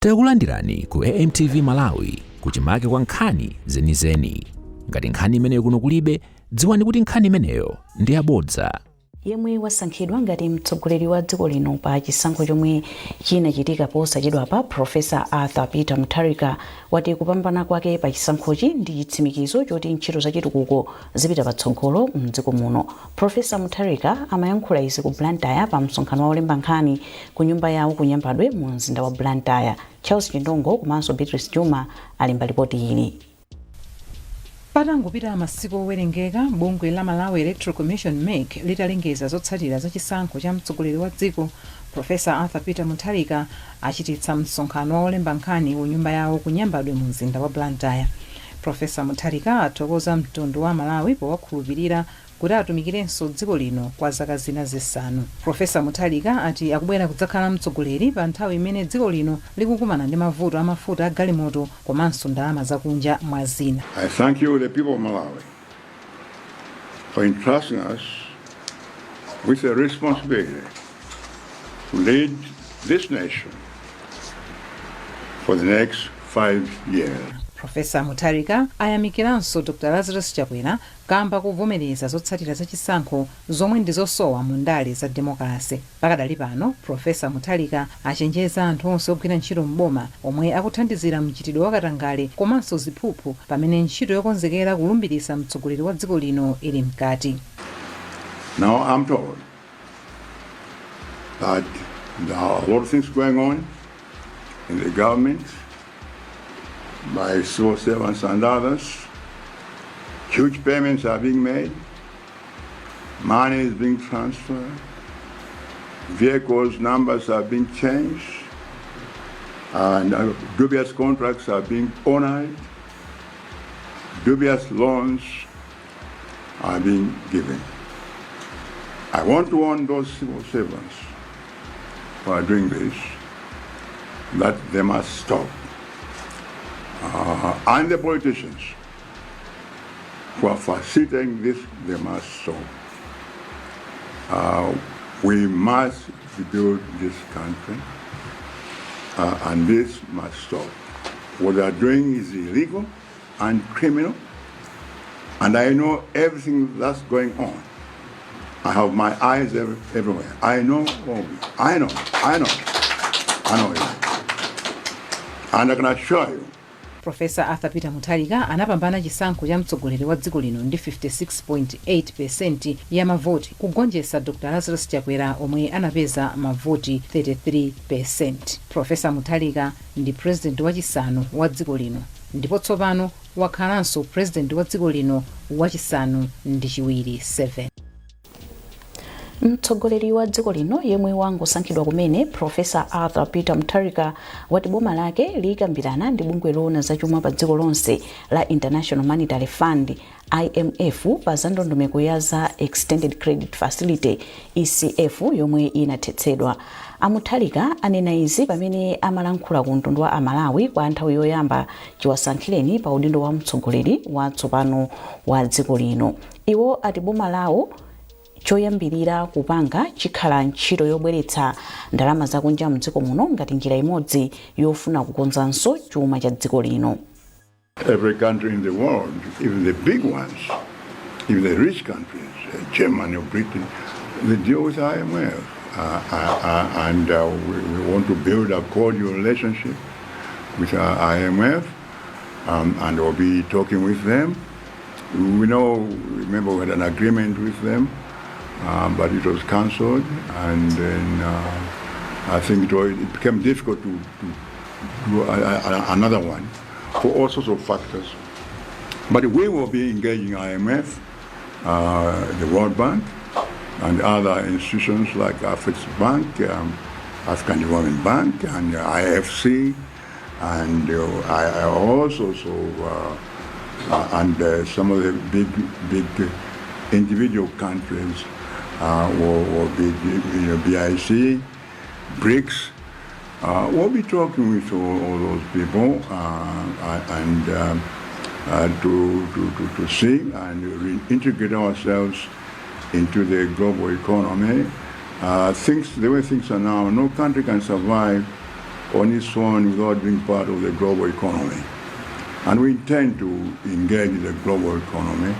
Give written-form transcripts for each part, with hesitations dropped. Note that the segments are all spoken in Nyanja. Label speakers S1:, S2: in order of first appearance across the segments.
S1: Takulandirani ku AMTV Malawi, kuchimake kwa nkhani zenizeni. Ngati nkhani imeneyo kuno kulibe, dziwani kuti nkhani imeneyo ndi yabodza.
S2: Yemwe wasankhidwa ngati mtsogoleri wa dziko lino pa chisankho chomwe chinachitika posachedwapa, Professor Arthur Peter Mutharika, wati kupambana kwake pa chisankhochi ndi chitsimikizo choti ntchito zachitukuko zipita patsogolo mdziko muno. Professor Mutharika amayankhula izi ku Blantyre pa msonkhano wa olemba nkhani ku nyumba yawo ku Nyambadwe mu mzinda wa Blantyre. Charles Chindongo komanso Beatrice Juma alemba ripoti ili.
S3: Patangopita masiku owerengeka bungwe la Malawi Electoral Commission, MEC, litalengeza zotsatira za chisankho cha mtsogoleri wa dziko, Professor Arthur Peter Mutharika achititsa msonkhano wa olemba nkhani ku nyumba yawo ku Nyambadwe mu mzinda wa Blantyre. Professor Mutharika athokoza mtundu wa Malawi powakhulupirira kuti atumikirenso dziko lino kwa zaka zina 5. Professor Mutharika ati akubwera kudzakhala mtsogoleri pa nthawi imene dziko lino likukumana ndi mavuto amafuta a galimoto komanso ndalama zakunja, mwa zina.
S4: I thank you, the people of Malawi, for entrusting us with the responsibility to lead this nation for the next 5 years.
S3: Professor Mutharika ayamikiranso Dr Lazarus Chakwera kamba kuvomereza zotsatira za chisankho zomwe ndi zosowa mu ndale za demokrasi. Pakadali pano, Professor Mutharika achenjeza anthu onse ogwira ntchito m'boma omwe akuthandizira mchitidwe wakatangale komanso ziphuphu, pamene ntchito yokonzekera kulumbirisa mtsogoleri wa dziko lino ili mkati.
S4: Now I'm told that there are a lot of things going on in the government by civil servants and others. Huge payments are being made. Money is being transferred. Vehicles numbers are being changed. And dubious contracts are being honored. Dubious loans are being given. I want to warn those civil servants who are doing this that they must stop. And the politicians who are facilitating this, they must stop. We must rebuild this country, and this must stop. What they are doing is illegal and criminal, and I know everything that's going on. I have my eyes everywhere. I know all of you. I know, I know, I know you. And I can assure you,
S3: Professor Arthur Peter Mutharika anapambana chisankho cha mtsogoleri wa dziko lino ndi 56.8% ya mavoti, kugonjetsa Dr Lazarus Chakwera omwe anapeza mavoti 33%. Professor Mutharika ndi president wachisanu wa dziko lino, ndipo tsopano wakhalanso president wa dziko lino wachisanu ndi chiwiri, 7.
S2: Mtsogoleri wa dziko lino yemwe wangosankhidwa kumene, Professor Arthur Peter Mutharika, wati boma lake likambirana ndi bungwe loona zachuma pa dziko lonse la International Monetary Fund, IMF, pa za ndondomeko ya za Extended Credit Facility, ECF, yomwe inathetsedwa. A Mutharika anena izi pamene amalankhula ku mtundu wa Amalawi kwa nthawi yoyamba chiwasankhireni pa udindo wa mtsogoleri watsopano wa dziko lino. Iwo ati boma lawo choyambirira kupanga chikhala ntchito yobweretsa ndalama zakunja mdziko muno ngati njira imodzi yofuna kukonzanso chuma cha dziko lino.
S4: Every country in the world, even the big ones, even the rich countries, Germany or Britain, they deal with IMF. And we want to build a cordial relationship with IMF, and we'll be talking with them. We know, remember, we had an agreement with them, but it was cancelled, and then I think it became difficult to do another one for all sorts of factors. But we will be engaging IMF, the World Bank, and other institutions like Afreximbank, African Development Bank, and IFC, and I also so and some of the big big individual countries will be BIC, BRICS. We'll be talking with all those people and to see and reintegrate ourselves into the global economy. The way things are now, no country can survive on its own without being part of the global economy. And we intend to engage the global economy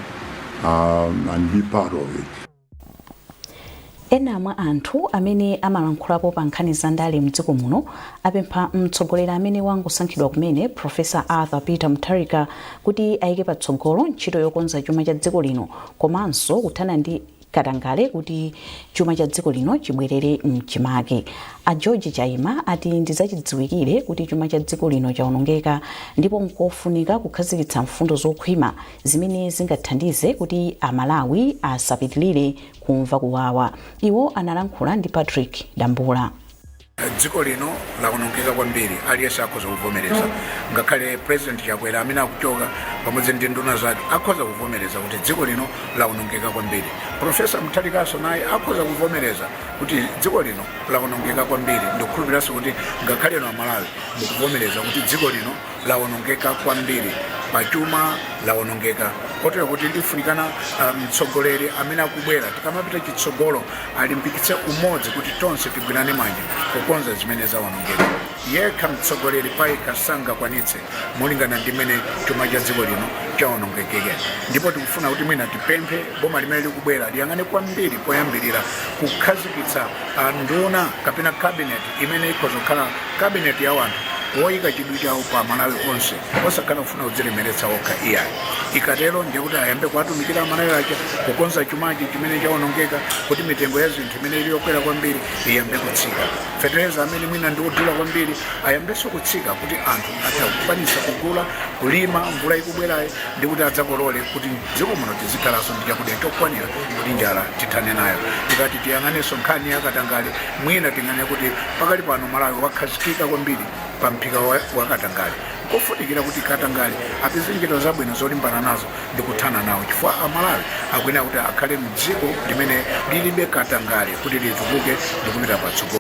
S4: and be part of it.
S2: Ena mwa anthu amene amalankhulapo pa nkhani za ndale mdziko muno apempha mtsogoleri amene wangosankhidwa kumene, Professor Arthur Peter Mutharika, kuti ayike patsogolo ntchito yokonza chuma cha dziko lino komanso kuthana ndi katangale kuti chuma cha dziko lino chibwerere mchimake. A George Chaima ati ndizachidziwikire kuti chuma cha dziko lino chawonongeka ndipo nkofunika kukhazikitsa mfundo zokhwima zimene zingathandize kuti Amalawi asapitilire kumva kuwawa. Iwo analankhula ndi Patrick Dambula.
S5: Dziko lino lawonongeka kwambiri, aliyense akhoza kuvomereza. Ngakhale President Chakwera amene akuchoka pamodzi ndi nduna zake akhoza kuvomereza kuti dziko lino lawonongeka kwambiri. Professor Mutharikaso naye akhoza kuvomereza kuti dziko lino lawonongeka kwambiri. Ndikukhulupiriranso kuti ngakhale ino Amalawi mukuvomereza kuti dziko lino lawonongeka kwambiri, pachuma lawonongeka, kotero kuti lifunikana mtsogoleri amene akubwera, tikamapita chitsogolo, alimbikitse umodzi kuti tonse tigwirane manja kukonza zimene zawonongeka. Yekha mtsogoleri payekha sangakwanitse molingana ndi mmene chuma cha dziko lino chawonongekeke. Ndipo tikufuna kuti mwina tipemphe boma limene likubwera liyang'ane kwambiri poyambirira kukhazikitsa nduna kapena cabinet imene ikhoza kukhala cabinet ya wanthu woyika chidwi chawo pa Malawi onse, osakhala kufuna kudzilemeretsa okha iyayi. Ikatero ndiye kuti ayambe kuwatumikira Amalawi aja, kukonza chumachi chimene chawonongeka, kuti mitengo ya zinthu imene ili yokwera kwambiri iyambe kutsika, fetereza amene mwina ndi wodula kwambiri ayambenso kutsika, kuti anthu atha kukwanisa kugula, kulima mvula ikubwerayi, ndi kuti adzakolole, kuti dziko muno tizikhalanso ndi chakudya chokwanira, kuti njala tithane nayo. Tikati tiyang'anenso nkhani ya katangale, mwina tingane kuti pakali pano Malawi wakhazikika kwambiri pa mphika wa katangale. Kofunikira kuti katangale apeze njira zabwino zolimbana nazo ndi kuthana nawo, chifukwa Amalawi akuyenera kuti akhale mdziko limene lilibe katangale kuti litukuke ndi kupita patsogolo.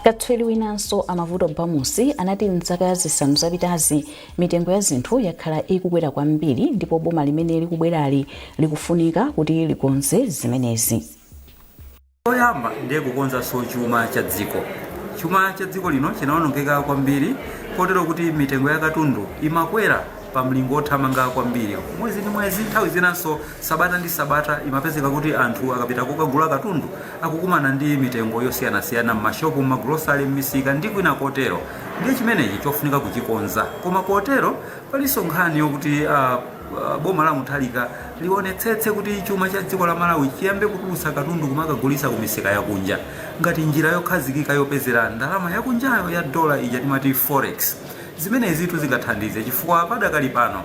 S2: Katswiri winanso, Amavuto Bamusi, anati mzaka 5 zapitazi mitengo ya zinthu yakhala ikukwera kwambiri ndipo boma limene likubwerali likufunika kuti likonze zimenezi.
S6: Choyamba ndiye kukonzanso chuma cha dziko. Chuma cha dziko lino chinawonongeka kwambiri, kotero kuti mitengo ya katundu imakwera pa mlingo othamanga kwambiri mwezi ndi mwezi, nthawi zinanso sabata ndi sabata. Imapezeka kuti anthu akapita kukagula katundu akukumana ndi mitengo yosiyanasiyana m'mashopu, m'magrosari, m'misika ndi kwina kotero. Ndiye chimenechi chofunika kuchikonza. Koma kotero palinso nkhani yokuti boma la Mutharika lionetsetse kuti chuma cha dziko la Malawi chiyambe kutulutsa katundu kumakagulitsa ku misika yakunja ngati njira yokhazikika yopezera ndalama yakunjayo ya dola ija timati forex. Zimenezitu zingathandize, chifukwa padakali pano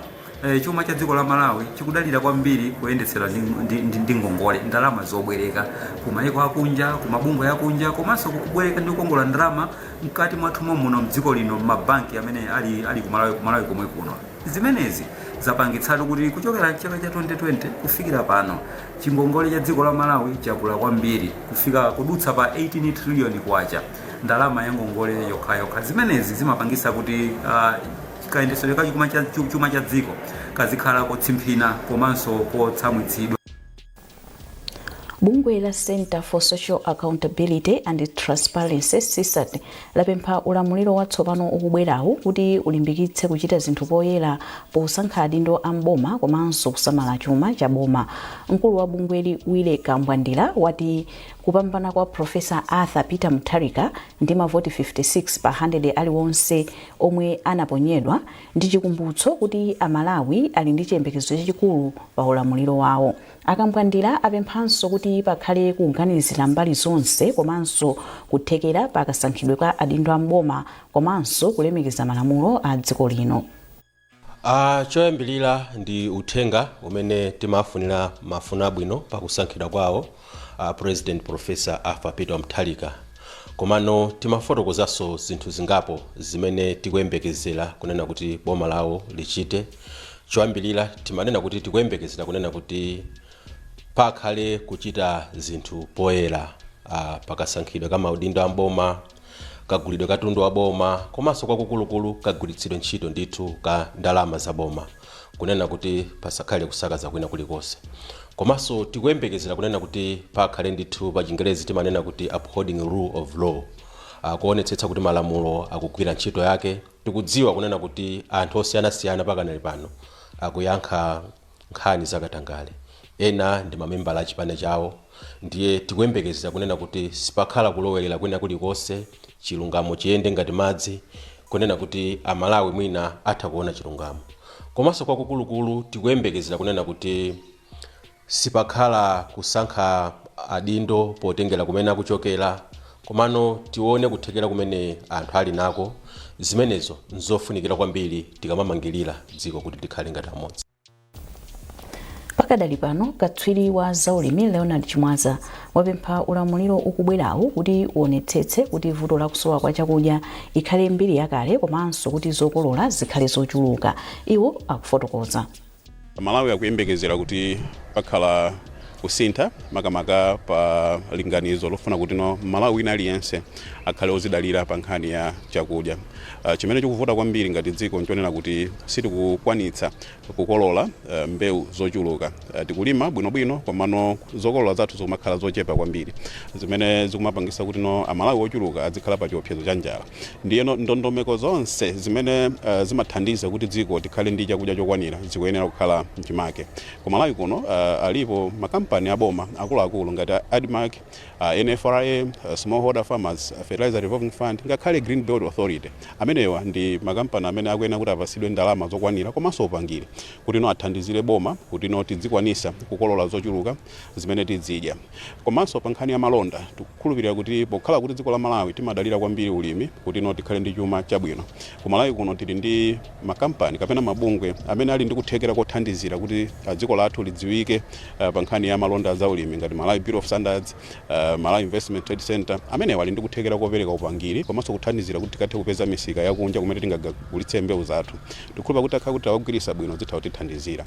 S6: chuma cha dziko la Malawi chikudalira kwambiri kuyendetsedwa ndi ngongole, ndalama zobwereka ku mayiko akunja, ku mabungwe akunja, komanso kubwereka ndi kukongola ndalama mkati mwathu muno mdziko lino, m'mabanki amene ali ku Malawi komwe kuno. Zimenezi zapangitsatu kuti kuchokera chaka cha 2020 kufikira pano chingongole cha dziko la Malawi chakula kwambiri kufika kudutsa pa 18 trillion kwacha, ndalama ya ngongole yokhayokha. Zimenezi zimapangisa kuti kayendetsedwe ka chuma cha dziko kazikhala kotsimphina komanso kotsamwitsidwa.
S2: Bungwe la Center for Social Accountability and Transparency, CSAT, lapempha ulamuliro watsopano ukubwerawu kuti ulimbikitse kuchita zinthu poyera posankha adindo a mboma komanso kusamala chuma cha boma. Mkulu wa bungweli, Willy Kambwandira, wati kupambana kwa Professor Arthur Peter Mutharika ndi mavoti 56 pa 100 aliwonse omwe anaponyedwa ndi chikumbutso kuti Amalawi ali ndi chiyembekezo chachikulu pa ulamuliro wawo. Akambwandira apemphanso kuti pakhale kuganizira mbali zonse komanso kuthekera pa kasankhidwe ka adindo a mboma komanso kulemekeza malamulo a dziko lino.
S7: Choyambilira ndi uthenga umene timafunira mafuno abwino pakusankhidwa kwawo President Professor Arthur Peter Mutharika. Komano timafotokozanso zinthu zingapo zimene tikuyembekezera kunena kuti boma lawo lichite. Choyambilira timanena kuti tikuyembekezera kunena kuti pakhale kuchita zinthu poyera pakasankhidwe ka maudindo a mboma, kagulidwe katundu wa boma, komanso kwakukulukulu kagwiritsidwe ntchito ndithu ka ndalama za boma, kunena kuti pasakhale kusakaza kwina kulikonse. Komanso tikuyembekezera kunena kuti pakhale ndithu, pa Chingerezi timanena kuti upholding rule of law. Kuonetsetsa kuti malamulo akugwira ntchito yake. Tikudziwa kunena kuti anthu osiyanasiyana pakanali pano akuyankha nkhani zakatangale, ena ndi mamembala a chipani chawo. Ndiye tikuyembekezera kunena kuti sipakhala kulowerera kwina kulikonse, chilungamo chiyende ngati madzi, kunena kuti Amalawi mwina atha kuona chilungamo. Komanso kwakukulukulu tikuyembekezera kunena kuti sipakhala kusankha adindo potengera kumene akuchokera, komano tione kuthekera kumene anthu ali nako. Zimenezo nzofunikira kwambiri tikamamangirira dziko kuti tikhale ngati amodzi.
S2: Pakadali pano, katswiri wa zaulimi Leonard Chimwaza wapempha ulamuliro ukubwerawu kuti uonetsetse kuti vuto lakusowa kwa chakudya ikhale mbiri yakale, komanso kuti zokolola zikhale zochuluka. Iwo akufotokoza.
S8: Malawi akuyembekezera kuti pakhala kusintha, makamaka pa linganizo lofuna kuti no Malawi wina aliyense akhale ozidalira pa nkhani ya chakudya. Chimene chikuvuta kwambiri ngati dziko nchonena kuti sitikukwanitsa kukolola mbewu zochuluka. Tikulima bwinobwino, komano zokolola zathu zikumakhala zochepa kwambiri, zimene zikumapangisa kuti no Amalawi ochuluka azikhala pa chiopsezo cha njala. Ndiyeno ndondomeko zonse zimene zimathandiza kuti dziko tikhale ndi chakudya chokwanira zikuyenera kukhala mchimake. Ku Malawi kuno alipo makampani aboma akuluakulu ngati ADMARC, NFRA, Smallholder Farmers Fertilizer Revolving Fund, ngakhale Green Belt Authority. Amenewa ndi makampani amene akuyenera kuti apasidwe ndalama zokwanira komanso upangiri kuti no athandizire boma kuti no tidzikwanisa kukolola zochuluka zimene tidzidya. Komanso pa nkhani ya malonda, tikukhulupirira kuti pokhala kuti dziko la Malawi timadalira kwambiri ulimi kuti no tikhale ndi chuma chabwino, ku Malawi kuno tili ndi makampani kapena mabungwe amene ali ndi kuthekera kothandizira kuti dziko lathu lidziwike pa nkhani ya malonda za ulimi, ngati Malawi Bureau of Standards, Malawi Investment Trade Center. Amenewa ali ndi kuthekera kopereka upangiri komanso kuthandizira kuti tikathe kupeza misika yakunja kumene tingagulitse mbewu zathu. Tikukhulupirira kuti akhala kuti awagwiritsa bwino, zitha kutithandizira.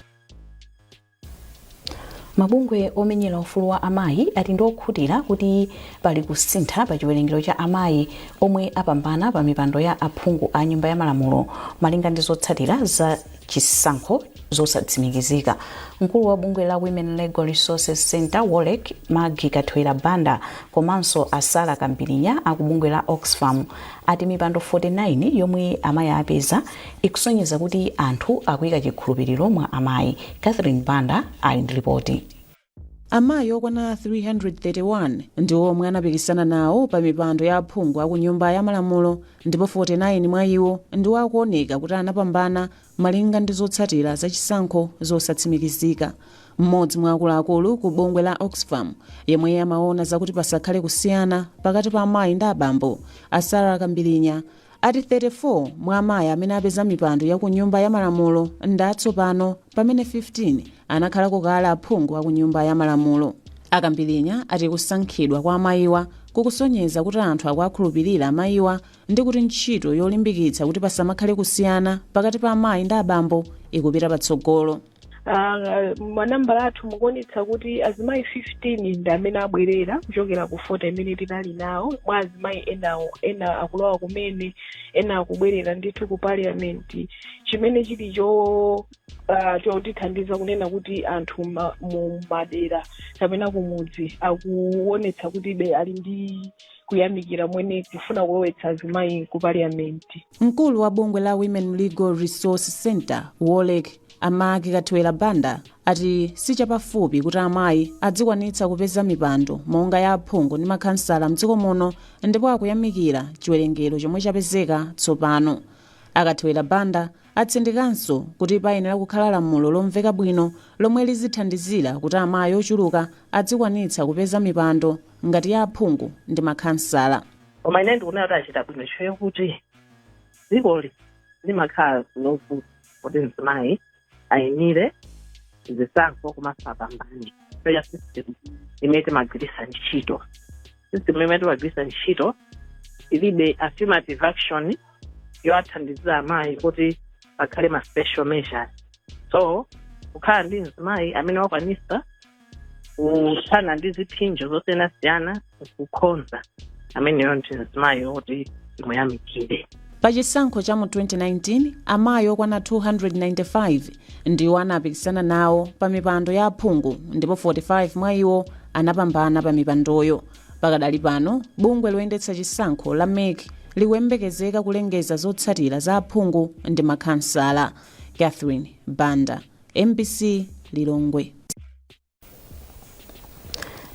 S2: Mabungwe omenyera ufulu wa amayi ati ndi okhutira kuti pali kusintha pa chiwerengero cha amayi omwe apambana pa mipando ya aphungu a Nyumba ya Malamulo, malinga ndi zotsatira za chisankho zosatsimikizika. Mkulu wa bungwe la Women Legal Resources Center, WOLREC, Maggie Kathwera Banda, komanso Asala Kambirinya aku bungwe la Oxfam ati mipando 49 yomwe amayi apeza ikusonyeza kuti anthu akuyika chikhulupiriro mwa amayi. Catherine Banda ali ndi ripoti.
S9: Amayi okwana 331 ndi omwe anapikisana nawo pa mipando ya aphungu aku Nyumba ya Malamulo, ndipo 49 mwa iwo ndiwo akuoneka kuti anapambana malinga ndi zotsatira zachisankho zosatsimikizika. Mmodzi mwa akuluakulu ku bungwe la Oxfam yemwe amaona zakuti pasakhale kusiyana pakati pa amayi ndi abambo, Asara Kambirinya, ati 34 mwa amayi amene apeza mipando ya ku Nyumba ya Malamulo ndi atsopano, pamene 15 anakhalako kale aphungu aku Nyumba ya Malamulo. Akambirinya ati kusankhidwa kwa amayiwa kukusonyeza kuti anthu akuakhulupirira amayiwa ndi kuti ntchito yolimbikitsa kuti pasamakhale kusiyana pakati pa amayi ndi abambo ikupita patsogolo.
S10: Manambala athu mukuonetsa kuti azimayi 15 ndi amene abwerera kuchokera ku 40 imene tinali nawo. Mwa azimayi enawo, ena akulowa kumene, ena akubwerera ndithu ku Parliament, chimene chili chotithandiza kunena kuti anthu mu madera kapena kumudzi akuonetsa kuti be ali ndi kuyamikira mwene kufuna kulowetsa azimayi ku Parliament.
S9: Mkulu wa bungwe la Women Legal Resource Center, WOLREC, a Maggie Kathewera Banda, ati sichapafupi kuti amayi adzikwanitsa kupeza mipando monga ya aphungu ndi makhansala mdziko muno, ndipo akuyamikira chiwerengero chomwe chapezeka tsopano. Akathewera Banda atsindikanso kuti payenera kukhala lamulo lomveka bwino lomwe lizithandizira kuti amayi ochuluka adzikwanitsa kupeza mipando ngati ya aphungu ndi makhansala.
S11: Koma ine ndikunena kuti achita bwino chifukwa kuti dzikoli limakhala lovuta kuti mzimayi ayimire zisankho komanso apambane chifukwa system imene timagwiritsa ntchito. System imene timagwiritsa ntchito ilibe affirmative action yowathandizira amayi kuti pakhale ma special measures. So kukhala ndi mzimayi amene wakwanisa kuthana ndi ziphinjo zosiyanasiyana, kukhonza, ameneyo ndi mzimayi woti imuyamikire.
S9: Pa chisankho cha mu 2019, amayi okwana 295 ndiwo anapikisana nawo pa mipando ya aphungu, ndipo 45 mwa iwo anapambana pa mipandoyo. Pakadali pano, bungwe loyendetsa chisankho la MEC likuyembekezeka kulengeza zotsatira za aphungu ndi makhansala. Catherine Banda, MBC, Lilongwe.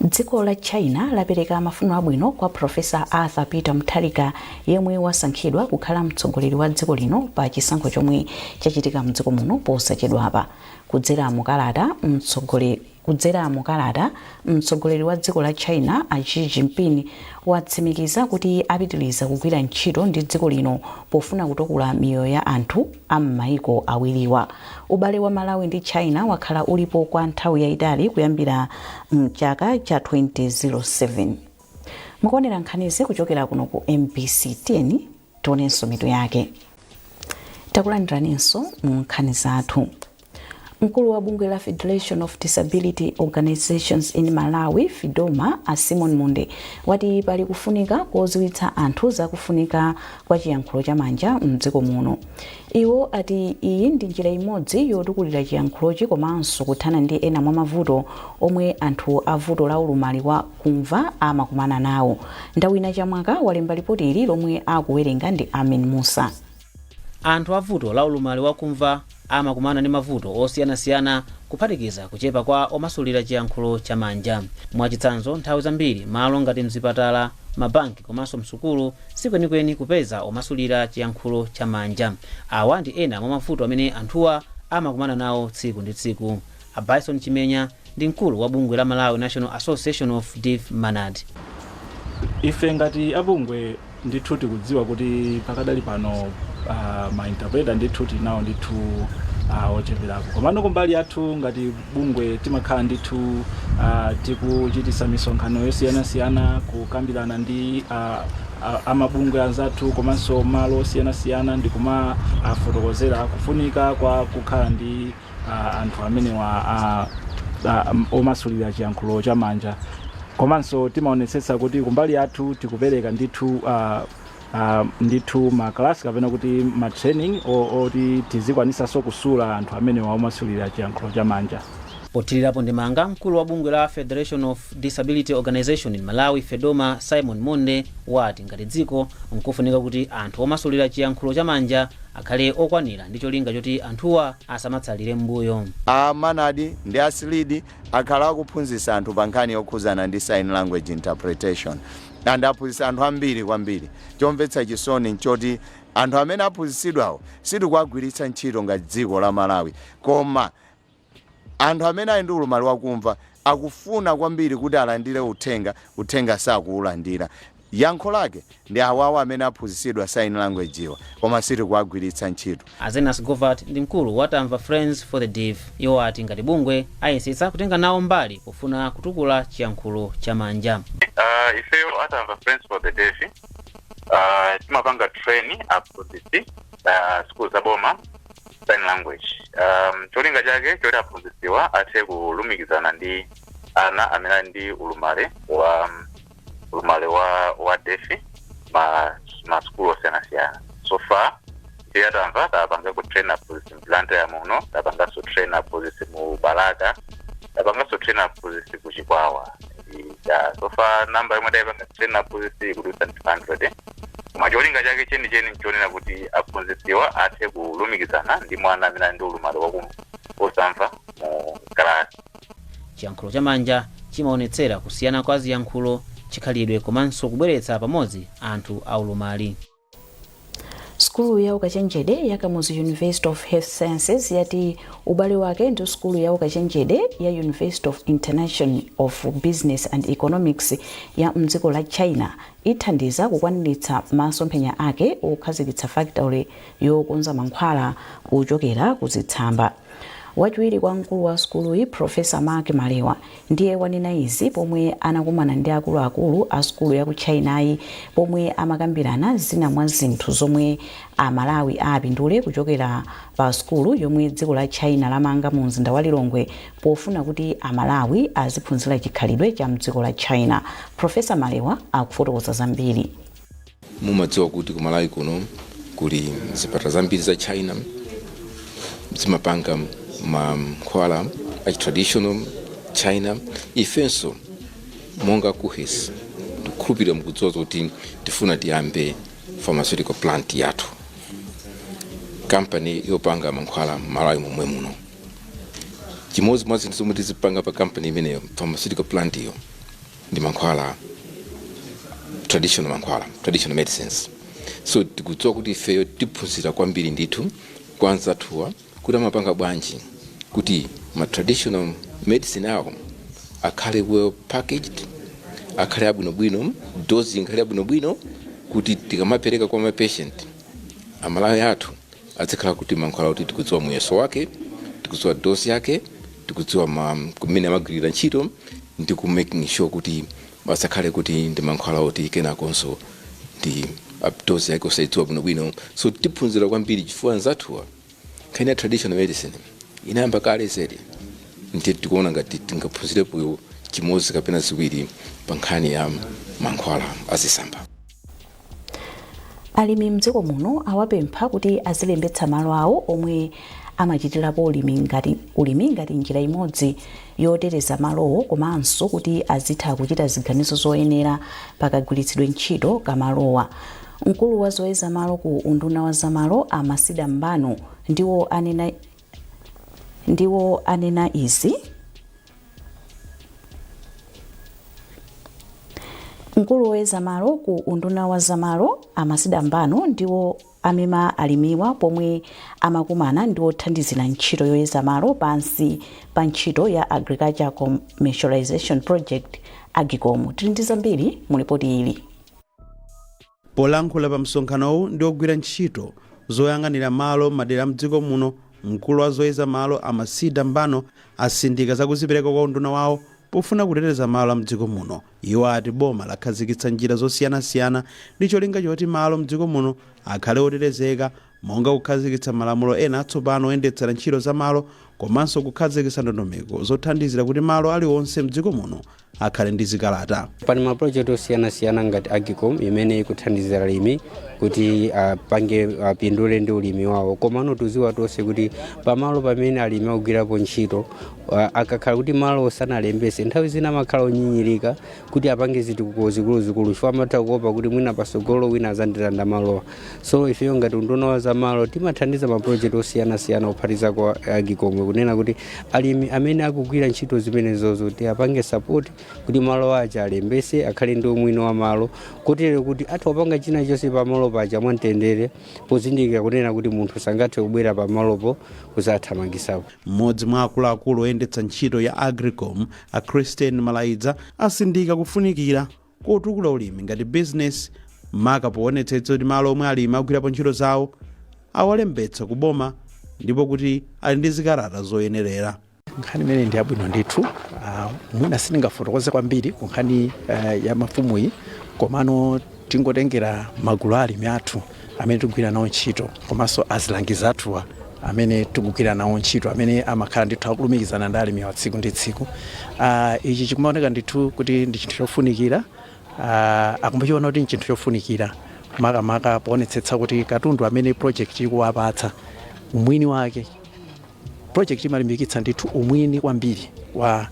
S2: Dziko la China lapereka mafuno abwino kwa Profesa Arthur Peter Mutharika, yemwe wasankhidwa kukhala mtsogoleri wa dziko lino pa chisankho chomwe chachitika mdziko muno posachedwapa. Kudzera mukalata, mtsogoleri wa dziko la China a Xi Jinping watsimikiza kuti apitiriza kugwira ntchito ndi dziko lino pofuna kutukula miyoyo ya anthu a m'mayiko awiriwa. Ubale wa Malawi ndi China wakhala ulipo kwa nthawi yayitali, kuyambira mchaka cha 2007. Mukuonera nkhanizi kuchokera kuno ku MBC. Tiyeni tionenso mitu yake. Takulandiraninso mu nkhani zathu. Mkulu wa bungwe la Federation of Disability Organizations in Malawi, FIDOMA, a Simon Munde, wati pali kufunika kodziwitsa anthu zakufunika kwa chiyankhulo chamanja mdziko muno. Iwo ati iyi ndi njira imodzi yotukulira chiyankhulochi komanso kuthana ndi ena mwa mavuto omwe anthu a vuto la ulumali wa kumva amakumana nawo. Ndawina Chamwaka walemba ripoti ili, lomwe akuwerenga ndi Amin Musa.
S12: Anthu a vuto la ulumali wakumva amakumana ndi mavuto osiyanasiyana, kuphatikiza kuchepa kwa omasulira chiyankhulo chamanja. Mwachitsanzo, nthawi zambiri malo ngati mzipatala, mabanki komanso msukulu sikwenikweni kupeza omasulira chiyankhulo chamanja. Awa ndi ena mwa mavuto amene anthuwa amakumana nawo tsiku ndi tsiku. A Bison Chimenya ndi mkulu wa bungwe la Malawi National Association of Deaf, MANAD.
S13: Ife ngati abungwe ndithu tikudziwa kuti pakadali pano ma interpreter ndithu tinawo ndithu ocheperako. Komano kumbali yathu ngati bungwe timakhala ndithu tikuchitisa misonkhano yosiyanasiyana, kukambirana ndi amabungwe anzathu komanso malo osiyanasiyana, ndikuma afotokozera kufunika kwa kukhala ndi anthu amenewa omasulira chiyankhulo chamanja. Komanso timaonetsetsa kuti kumbali yathu tikupereka ndithu makalasi kapena kuti ma training oti tizikwanisanso kusula anthu amenewa omasulira chiyankhulo chamanja.
S12: Pothirirapo ndemanga, mkulu wa bungwe la Federation of Disability Organization in Malawi, FEDOMA, Simon Monde, wati ngati dziko nkofunika kuti anthu omasulira chiyankhulo chamanja akhale okwanira ndi cholinga choti anthuwa asamatsalire m'mbuyo.
S14: A MANAD ndi a SLID akhala akuphunzitsa anthu pa nkhani yokhuzana ndi sign language interpretation, and aphunzitsa anthu ambiri kwambiri. Chomvetsa chisoni nchoti anthu amene aphunzitsidwawo sitikuagwiritsa ntchito ngati dziko la Malawi, koma anthu amene ali ndi ulumali wakumva akufuna kwambiri kuti alandire uthenga, uthenga sakuulandira. Yankho lake ndi awawo amene aphunzitsidwa sign language iwa, koma sitikuagwiritsa ntchito.
S12: Azenas Govart ndi mkulu wa Tamva Friends for the Deaf. Iwo ati ngati bungwe ayesetsa kutenga nawo mbali pofuna kutukula chiyankhulo chamanja.
S15: Ifeyo aTamva Friends for the Deaf timapanga train aphunzitsi school zaboma sign language, cholinga chake choti aphunzitsiwa athe kulumikizana ndi ana amene ali ndi ulumali wa deaf ma school osiyanasiyana. So far ife aTamva tapanga ku train aphunzitsi mBlantyre muno, tapanganso train aphunzitsi mu Balaka, tapanganso train aphunzitsi ku Chikwawa. Ya, so far namba yomwe tayipanga train aphunzitsi ikudutsa 200, koma cholinga chake chenicheni nchonena kuti aphunzitsiwa athe kulumikizana ndi mwana amene ali ndi ulumali wosamva mu kalasi.
S12: Chiyankhulo chamanja chimaonetsera kusiyana kwa ziyankhulo, chikhalidwe komanso kubweretsa pamodzi anthu aulumali.
S2: Sukulu ya ukachenjede ya Kamuzu University of Health Sciences yati ubale wake ndi sukulu ya ukachenjede ya University of International of Business and Economics ya mdziko la China ithandiza kukwaniritsa masomphenya ake okhazikitsa factory yokonza mankhwala kuchokera kuzitsamba. Wachiwiri kwa mkulu wa sukuluyi, Profesa Mark Malewa, ndiye wanena izi pomwe anakumana ndi akuluakulu a sukulu ya ku Chinayi, pomwe amakambirana zina mwa zinthu zomwe Amalawi apindule kuchokera pa sukulu yomwe dziko la China lamanga mu mzinda wa Lilongwe, pofuna kuti Amalawi aziphunzira chikhalidwe cha mdziko la China. Profesa Malewa akufotokoza zambiri.
S16: Mumadziwa kuti ku Malawi kuno kuli zipatala zambiri za China, zimapanga mankhwala a traditional China. Ifenso monga KUHeS Ndikukhulupirira mukudziwa zoti tifuna tiyambe pharmaceutical plant yathu, kampani yopanga mankhwala m'Malawi momwe muno. Chimodzi mwa zinthu zomwe tizipanga pa kampani imeneyo, pharmaceutical plant iyo, ndi mankhwala, traditional mankhwala, traditional medicines. So tikudziwa kuti ifeyo tiphunzira kwambiri ndithu kwa anzathuwa kuti amapanga bwanji kuti ma traditional medicine awo akhale well packaged, akhale abwinobwino, dose ikhale abwinobwino, kuti tikamapereka kwa ma patient Amalawi athu azikhala kuti mankhwala kuti tikudziwa muyeso wake, tikudziwa dose yake, tikudziwa kumene amagwirira ntchito, ndi ku making sure kuti asakhale kuti ndi mankhwala oti kenakonso ndi dose yake osayidziwa bwinobwino. So tiphunzira kwambiri chifukwa anzathuwa nkhani ya traditional medicine inayamba kale zedi. Ndiye tikuona ngati tingaphunzirepo chimodzi kapena ziwiri pa nkhani ya mankhwala azitsamba.
S2: Alimi mdziko muno awapempha kuti azilembetsa malo awo omwe amachitirapo ulimi ngati njira imodzi yoteteza malowo, komanso kuti azitha kuchita ziganizo zoyenera pakagwiritsidwe ntchito kamalowa. Mkulu wa zoyeza malo ku unduna wa zamalo, a Masida Mbano, ndiwo anena izi. Mkulu woyeza malo ku unduna wa zamalo, a Masida Mbano, ndiwo amema alimiwa pomwe amakumana ndi othandizira ntchito yoyeza malo pansi pa ntchito ya Agriculture Commercialization Project, AGCOM. Tili ndi zambiri mu ripoti ili.
S17: Polankhula pa msonkhanowu ndi ogwira ntchito zoyang'anira malo madera mdziko muno, mkulu wa zoyeza malo, a Masida Mbano, asindika zakuzipereka kwa unduna wawo pofuna kuteteza malo a mdziko muno. Iwo ati boma lakhazikitsa njira zosiyanasiyana ndi cholinga choti malo mdziko muno akhale otetezeka, monga kukhazikitsa malamulo ena atsopano oyendetsera ntchito za malo, komanso kukhazikitsa ndondomeko zothandizira kuti malo aliwonse mdziko muno akhale ndi zikalata.
S18: Pali mapulojekiti osiyanasiyana ngati AGCOM imene ikuthandizira alimi kuti apange apindule ndi ulimi wawo. Komano tuziwa tonse kuti pamalo pamene alimi akugwirapo ntchito, akakhala kuti malo osanalembese, nthawi zina amakhala onyinyirika kuti apange zitukuko zikuluzikulu, chifukwa amatha kuopa kuti mwina pasogolo wina azandilanda malowa. So ifeyo ngati unduna wa zamalo timathandiza mapulojekiti osiyanasiyana kuphatiza kwa AGCOM, kunena kuti alimi amene akugwira ntchito zimenezozo kuti apange support kuti malo aja alembese, akhale ndi umwini wa malo, kotero kuti atha kupanga china chonse pamalo paja mwamtendere, pozindikira kunena kuti munthu sangathe kubwera pamalopo kuzathamangisapo.
S17: Mmodzi mwa akuluakulu oyendetsa ntchito ya AGCOM, a Christine Malaidza, asindika kufunikira kotukula ulimi ngati bizinesi, maka poonetsetsa kuti malo omwe alimi agwirapo ntchito zawo awalembetsa ku boma ndipo kuti ali ndi zikalata zoyenerera.
S19: Nkhani imene ndi yabwino ndithu. Mwina sindingafotokoze kwambiri ku nkhani ya mafumuyi, komano tingotengera magulu a alimi athu amene tikugwira nawo ntchito, komanso azilangizi athuwa amene tikugwira nawo ntchito, amene amakhala ndithu akulumikizana ndi alimi wa tsiku ndi tsiku. Ichi chikumaoneka ndithu kuti ndi chinthu chofunikira. Akumbachiona kuti ndi chinthu chofunikira, makamaka poonetsetsa kuti katundu amene project ikuwapatsa, umwini wake. Project imalimbikitsa ndithu umwini kwambiri wa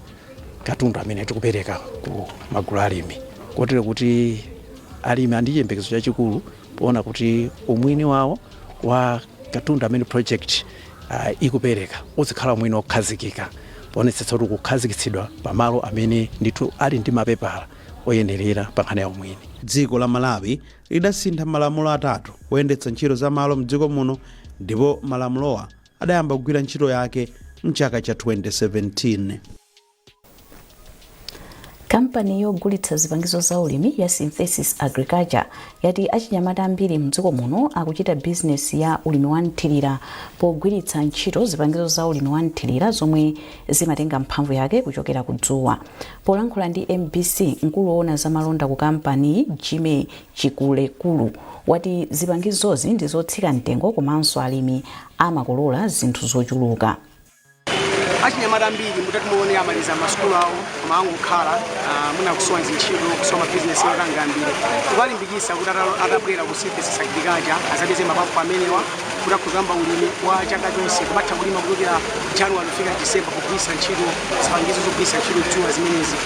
S19: katundu amene tikupereka ku magulu alimi, kotero kuti alimi andi chiyembekezo chachikulu poona kuti umwini wawo wa katundu amene project ikupereka uzikhala umwini wokhazikika, poonetsetsa kuti kukhazikitsidwa pamalo amene ndithu ali ndi mapepala oyenerera pa nkhani ya umwini.
S17: Dziko la Malawi lidasintha malamulo atatu oyendetsa ntchito za malo mdziko muno, ndipo malamulowa adayamba kugwira ntchito yake mchaka cha 2017.
S2: Kampani yogulitsa zipangizo za ulimi ya Synthesis Agriculture yati achinyamata ambiri mdziko muno akuchita bizinesi ya ulimi wa mthirira pogwiritsa ntchito zipangizo za ulimi wa mthirira zomwe zimatenga mphamvu yake kuchokera ku dzuwa. Polankhula ndi MBC, mkulu woona za malonda ku kampani, Jimmy Chikulekulu, wati zipangizozi ndi zotsika mtengo komanso alimi amakolola zinthu zochuluka.
S20: Achinyamata ambiri mutati muone amaliza masukulu awo koma angokhala, mwina kusowa zintchito, kusowa mabizinesi otanga ambiri. Tikuwalimbikitsa kuti atabwera ku Synthesis Agriculture azapeze mapampu amenewa. Kuti akhoza kuyamba ulimi wa chaka chonse, kumatha kulima kuchokera January kufika December, kugwiritsa ntchito zipangizo zogwiritsa ntchito dzuwa zimenezi.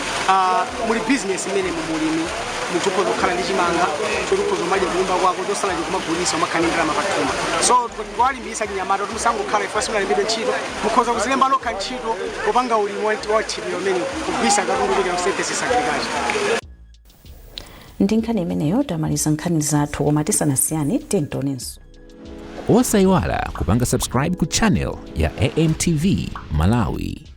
S20: Muli business imene mumulimi munthu ukhoza kukhala ndi chimanga choti ukhoza kumadya kunyumba kwako, chosala chikumagulitsa, umakhala ndi ndalama pathumba. So tikuwalimbikitsa achinyamata kuti musangokhala ife simunalembedwe ntchito, mukhoza kuzilemba nokha ntchito popanga ulimi wa thirira umene kugwiritsa katundu kuchokera ku services agriculture.
S2: Ndi nkhani imeneyo tamaliza nkhani zathu, koma tisanasiyane tionenso.
S1: Osayiwala kupanga subscribe ku channel ya AMTV Malawi.